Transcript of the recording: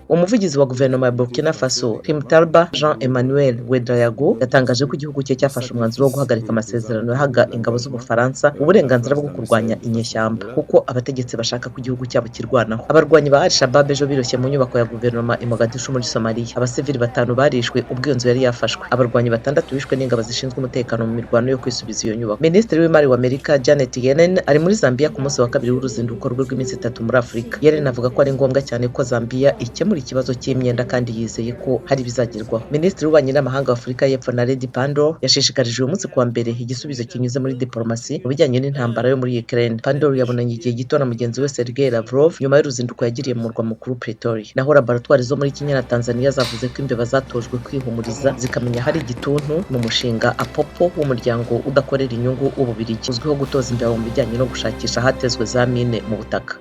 Umuvugizi wa guverinoma ya Burkina Faso, Rimtalba Jean Emmanuel Ouedraogo, yatangaje ko igihugu cye cyafashe umwanzuro wo guhagarika amasezerano yahaga ingabo z'Ubufaransa uburenganzira bwo kurwanya inyeshyamba, kuko abategetsi bashaka ko igihugu cyabo kirwanaho. Abarwanyi ba Al-Shabaab ejo biroshye mu nyubako ya guverinoma i Mogadishu muri Somalia. Abasivili batanu barishwe ubwo iyo nzu yari yafashwe. Abarwanyi batandatu bishwe n'ingabo zishinzwe umutekano mu mirwano yo kwisubiza iyo nyubako. Minisitiri w'imari wa Amerika, Janet Yellen, ari muri Zambia ku munsi wa kabiri w'uruzinduko rwe rw'iminsi 3 muri Afurika. Yellen avuga ko ari ngombwa cyane ko Zambia ikemura ikibazo cy'imyenda, kandi yizeye ko hari ibizagerwaho. Minisitiri w'ububanyi n'amahanga wa Afurika y'Epfo, Naledi Pandor, yashishikarije uyu munsi kuwa mbere igisubizo kinyuze muri diplomasi mu bijyanye n'intambara yo muri Ukraine. Pandor yabonanye igihe gito na mugenzi we Sergei Lavrov nyuma y'uruzinduko yagiriye mu murwa mukuru Pretoria. Naho laboratwari zo muri Kenya na Tanzania zavuze ko imbeba zatojwe kwihumuriza zikamenya hari igituntu mu mushinga Apopo w'umuryango udakorera inyungu w'Ububirigi, uzwiho gutoza imbeba mu bijyanye no gushakisha ahatezwe za mine mu butaka.